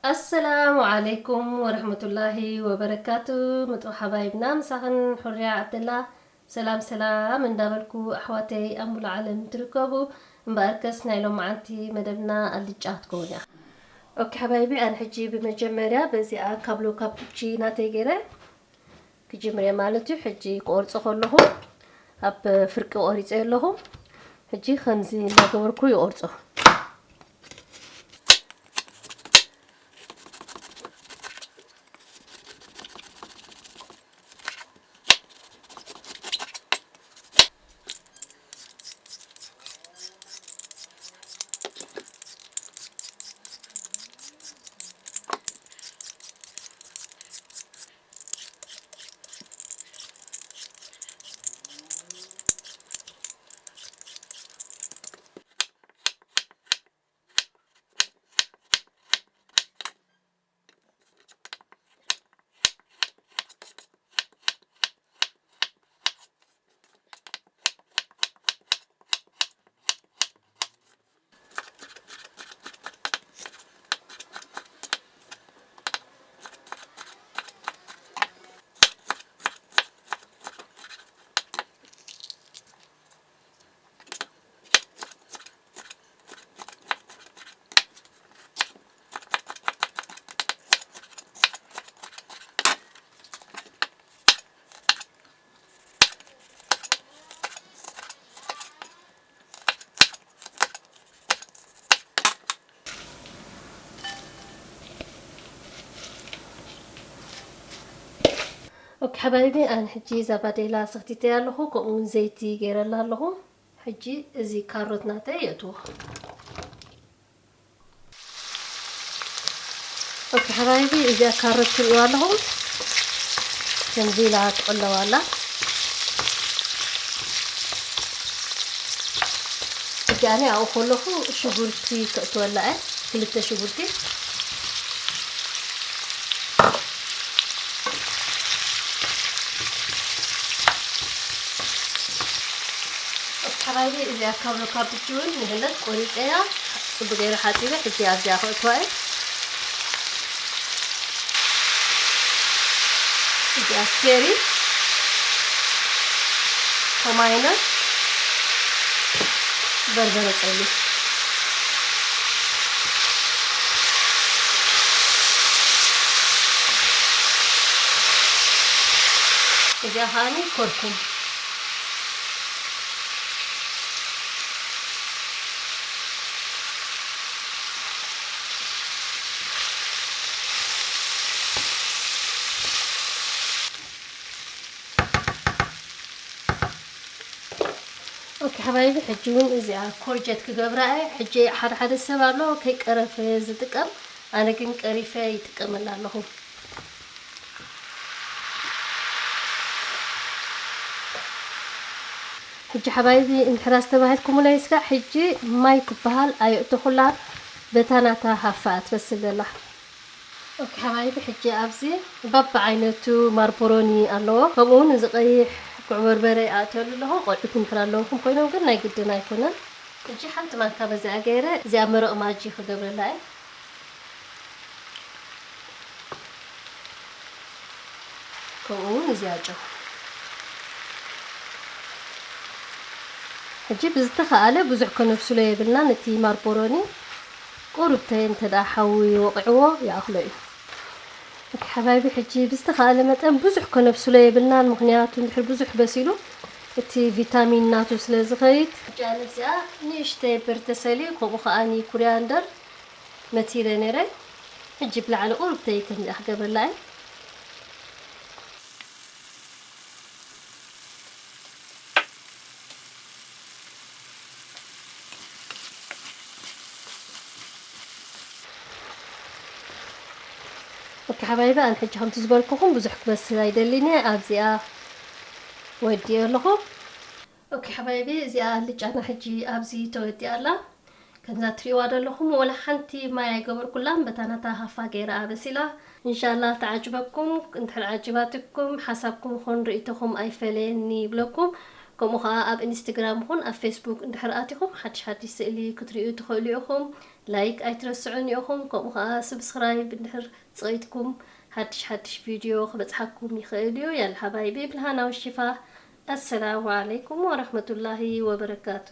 ኣሰላሙ ዓለይኩም ወረሕመቱላሂ ወበረካቱ። ምጡቕ ሓባይብና፣ ምሳኽን ሑርያ ዓብደላ። ሰላም ሰላም እንዳበልኩ፣ ኣሕዋተይ ኣብ ሙሉእ ዓለም ትርከቡ፣ እምበኣርከስ ናይ ሎማዓንቲ መደብና ኣልጫ ክትከውን እያ። ኦኬ ሓባይቢ፣ ኣነ ሕጂ ብመጀመርያ በዚኣ ካብ ሎካፕቺ ናተይ ገይረ ክጅምር እየ ማለት እዩ። ሕጂ ክቆርጾ ከለኹ ኣብ ፍርቂ ቆሪጸ ኣለኹ። ሕጂ ከምዚ እንዳገበርኩ ይቆርጾ። ኦኬ ሓባይቢ፣ ኣነ ሕጂ እዛ ባዴላ ሰኽቲተያ ኣለኹ፣ ከምኡ እውን ዘይቲ ገይረላ ኣለኹ። ሕጂ እዚ ካሮት ናተይ የእትዎ። ኦኬ ሓባይቢ፣ እዚኣ ካሮት ትሪእዋ ኣለኹም፣ ከምዚ ኢላ ትቕለው ኣላ። ሕጂ ኣነ ኣብኡ ከለኹ ሽጉርቲ ከእትወላ እየ፣ ክልተ ሽጉርቲ። ሓባይቢ፣ እዚኣ ካብ ሎካፕቺ እውን ንህለት ቆሪፀያ፣ ፅቡቅ ገይረ ሓፂበ። ሕጂ ኣብዚኣ ከእትዋ እየ። እዚኣ ኬሪ፣ ኮማይነር፣ በርበረ ጸሊም። እዚኣ ከዓኒ ኮርኩም። ኦኬ ሓባይቢ፣ ሕጂ እውን እዚኣ ኮርጀት ክገብራ እየ። ሕጂ ሓደ ሓደ ሰብ ኣሎ ከይቀረፈ ዝጥቀም፣ ኣነ ግን ቀሪፈ ይጥቀመላ ኣለኹ። ሕጂ ሓባይቢ፣ እንድሕር ኣስተባሂልኩምለይ፣ እስካዕ ሕጂ ማይ ትበሃል ኣየእተኹላን፣ በታ ናታ ሃፋ እያ ትበስል ዘላ። ኦኬ ሓባይቢ፣ ሕጂ ኣብዚ በብዓይነቱ ማርቦሮኒ ኣለዎ። ከምኡ እውን እዚ ቀይሕ ጉዕ በርበረ ኣእትየሉ ኣለኹ። ቆልዑት እንድሕር ኣለውኩም ኮይኖም ግን ናይ ግድን ኣይኮነን። ሕጂ ሓንቲ ማንካ በዚኣ ገይረ እዚኣ መረቕ ማጂ ክገብረላ እየ። ከምኡ እውን እዚኣ ጨው። ሕጂ ብዝተኻእለ ብዙሕ ከነብስሎ የብልናን። እቲ ማርቦሮኒ ቁሩብተይ እንተ ደኣ ሓዊ ወቒዕዎ ይኣኽሎ እዩ። ኦኬ ሓባይቢ፣ ሕጂ ብዝተኻእለ መጠን ብዙሕ ከነብስሎ የብልናን፣ ምኽንያቱ እንድሕር ብዙሕ በሲሉ እቲ ቪታሚን ናቱ ስለ ዝኸይድ። ሕጂ ኣነ እዚኣ ንእሽተይ በርተሰሊ፣ ከምኡ ከኣ ኮሪያንደር መቲረ ነይረ። ሕጂ ብላዕሊ ቁሩብተይ ከምዚኣ ክገብረላ እየ። ኦኬ ሓባይቢ፣ ኣነ ሕጂ ከምቲ ዝበልኩኹም ብዙሕ ክበስል ኣይደልን እየ። ኣብዚኣ ወዲኤ ኣለኹ። ኦኬ ሓባይቢ፣ እዚኣ ኣልጫና ሕጂ ኣብዚ ተወዲኣ ኣላ። ከምዛ ትሪእዋ ዘለኹም ወላ ሓንቲ ማይ ኣይገበርኩላን፣ በታ ናታ ሃፋ ገይራ ኣበሲላ። እንሻላ ተዓጅበኩም። እንድሕር ዓጅባትኩም ሓሳብኩም ይኹን ርእይቶኹም ኣይፈለየኒ ይብለኩም። ከምኡ ከዓ ኣብ ኢንስትግራም ይኹን ኣብ ፌስቡክ እንድሕር ኣቲኹም ሓድሽ ሓድሽ ስእሊ ክትርእዩ ትኽእሉ ኢኹም። ላይክ ኣይትረስዑን ኢኹም። ከምኡ ከዓ ስብስክራይብ እንድሕር ፅቂጥኩም ሓድሽ ሓድሽ ቪድዮ ክበፅሓኩም ይኽእል እዩ። ያላ ሓባይቢ ብልሃና ወሽፋ። ኣሰላሙ ዓለይኩም ወረሕመቱላሂ ወበረካቱ።